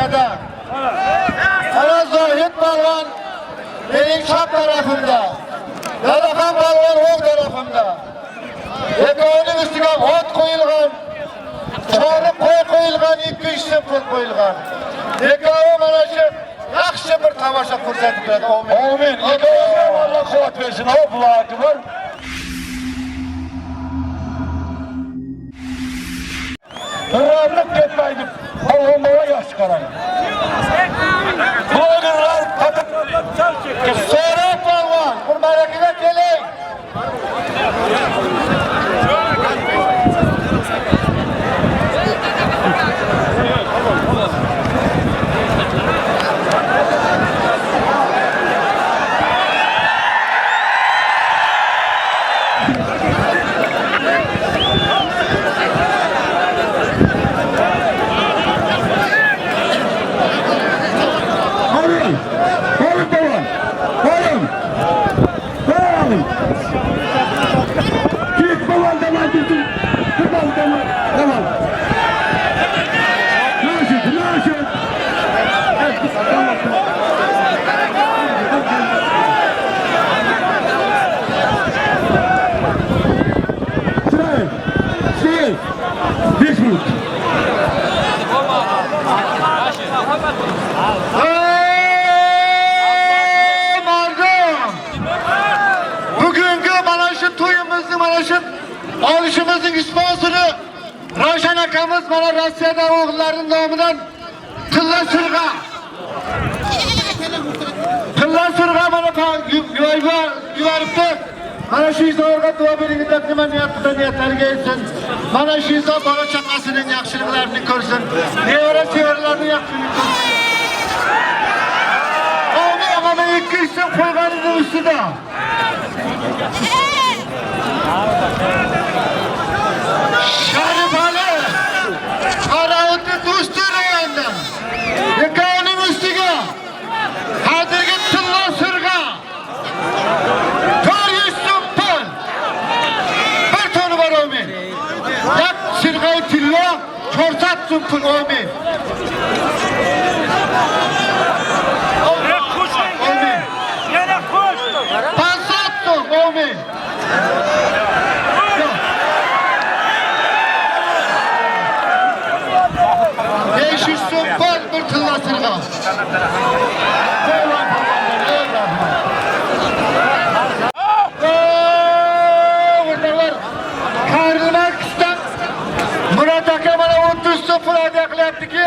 Orqada. Mana Zohid polvon mening chap tarafimda. Dadaxon polvon o'ng tarafimda. Ikkovining ustiga ot qo'yilgan, choriq qo'y qo'yilgan, 200 so'm pul qo'yilgan. Ikkovi mana shu yaxshi bir tomosha ko'rsatib beradi. Amin. Amin. Ikkoviga Alloh quvvat bersin. Allohu akbar. Qirollik ketmaydi. Polvonlara yaxshi qarang. Blogerlar So'roq polvon, Qurban akaga keling. Olun. Olun polvon. Olun. Olun. Git polvon tamam tutun. Polvon tamam. Tamam. Naşit, naşit. Tamam. Sırayı. Sırayı. 5 minut. Ey mardum! Bugungi mana shu to'yimizni, mana shu olishimizning sponsori Ravshan akamiz mana Rossiyada o'g'illarining nomidan tilla sirg'a. Tilla sirg'a mana yuboribdi. Mana shu insonlarga duo bering, nima niyat qilsa niyatlariga yetsin. Mana shu inson bola chaqasining yaxshiliklarini ko'rsin. Nevara sevarlarning yaxshiligini ko'rsin. Amin, ama 200 so'm qo'yganining ustida. Sharif Ali Qarovutni do'sti rayondan. Ikkovining ustiga hozirgi tilla sirg'a 400 so'm pul. Bir toni bor amin. Yak sirg'ay tilla 400 so'm pul amin. Amin. Yana qo'sh. 500 so'm amin. 500 so'm pul bir tilla sirg'a. O'rtoqlar, Karl Marksdan Murat aka mana 30 so'm pul hadya qilyaptiki,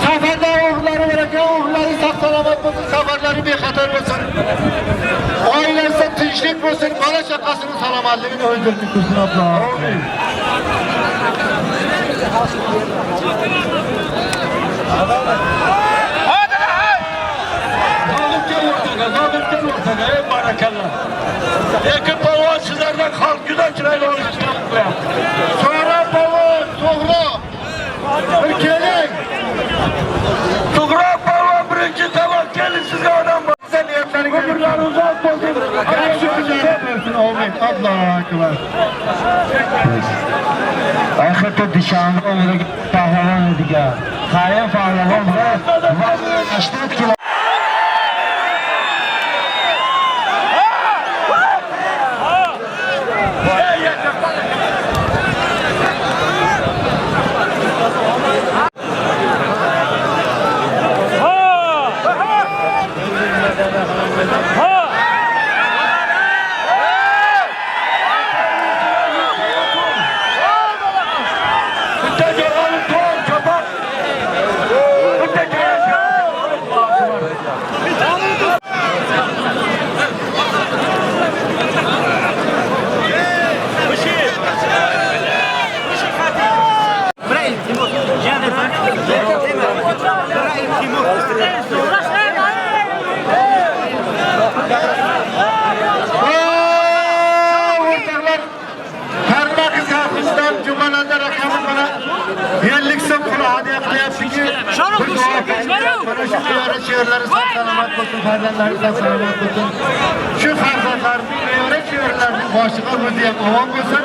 safarda o'g'illari bor ekan, o'g'illari sog' salomat bo'lsin, safarlari bexatar bo'lsin. Oilasida tinchlik bo'lsin, bola chaqasining salomatligini o'zdirib ko'rsin Alloh. Amin. Zalım gel ortaga, zalım gel ortaga. Ey barakallah. Eki polvon sizlardan xalq juda chiroyli olishni qilyapti. So'ra polvon, to'g'ri. Bir keling. Tug'ruq polvon birinchi tabaq kelin sizga odam bor. Niyatlariga Umrlari uzoq bo'lsin. yaxshi kunlar bersin. Amin. Allohu akbar. Axir dushanba umriga pahlavon edigan. Qarim pahlavon va 80 kilo Bitta jo'g'ali to'n chopoq. Bitta jo'g'ali. O'rtoqlar, Karl Marx Jumanazar akamiz mana 50 so'm pul hadya qilyaptiki, bir duo qiling. Mana shu nevara chevarlari sog' salomat bo'lsin, farzandlari sog' salomat bo'lsin. Shu farzandlarning nevara chevaralarining boshiga o'zi ham omon bo'lsin.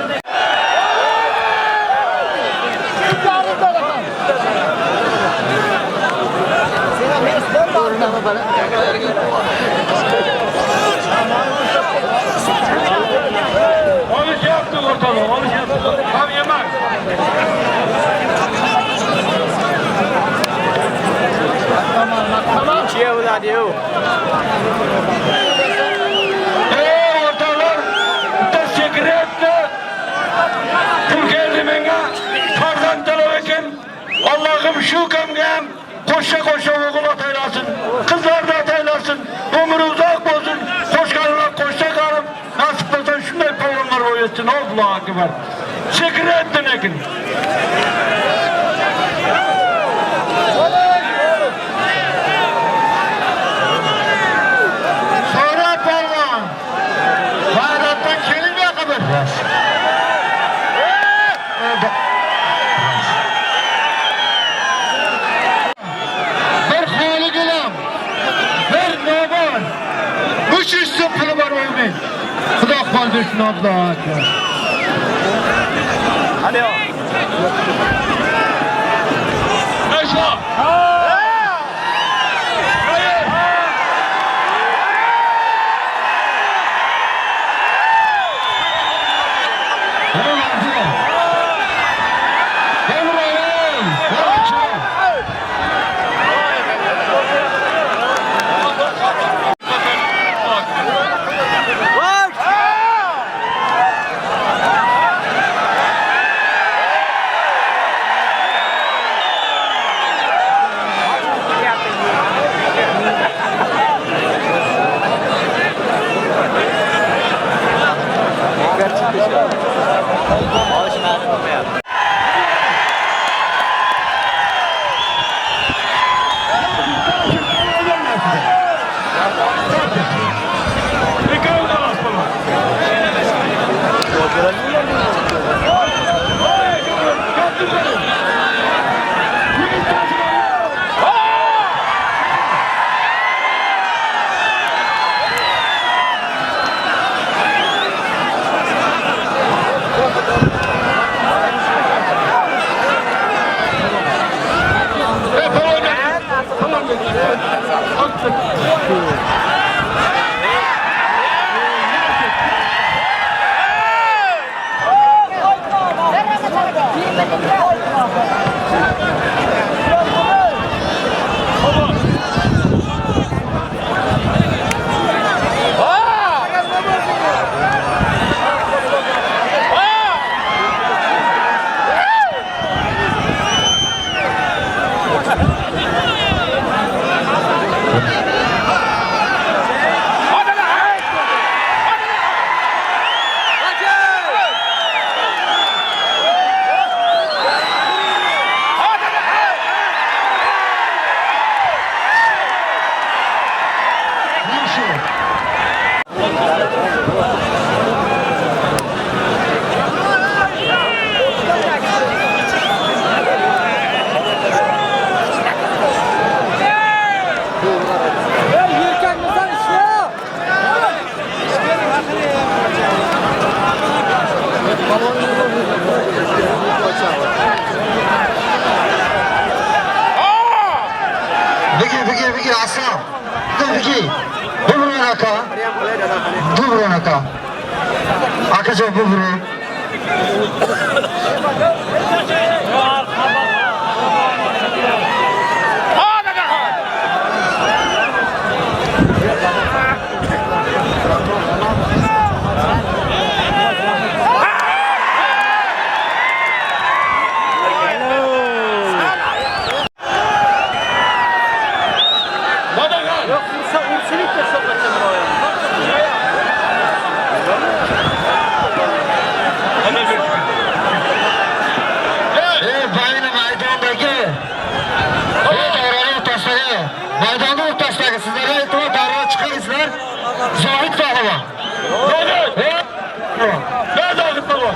Onu şey yaptık ortalığı, onu şey yaptık. Tam yemek. Ey ortalar, bitta sekretni pul keldi menga, farzand talab ekan. Allohim shu kamga ham qo'sha-qo'sha o'g'il ataylasin, qizlarni ataylasin, umri uzoq bo'lsin, qo'shganlar qo'shsa qarib, nasib bo'lsa shunday polvonlar bo'yetsin. Allohu akbar. Sekretni lekin. So'rab polvon. G'ayratdan keling bu yoqqa bir. Bir xoli gilam, bir nobon, 300 so'm puli bor o'g'lim. Xudo qol bersin, Allohu akbar. Yaşa! Hayır! Bigir, bigir, Aslan. Bigir. Bubron aka. Bubron aka. Akajon bubron. Maydonni o'rtasidagi sizlarga iltimos, darrov chiqingizlar. Zohid pahlavon. Zohid! Ne Zohid pahlavon?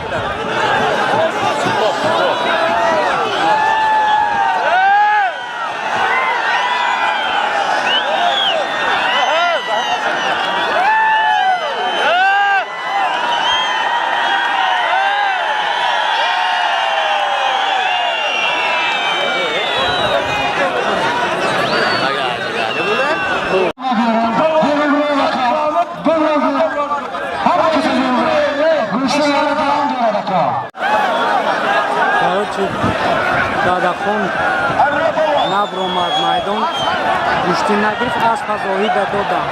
Агарчи Дадахон набромад майдон, гӯштӣ нагирифт, аспа Зоҳида доданд.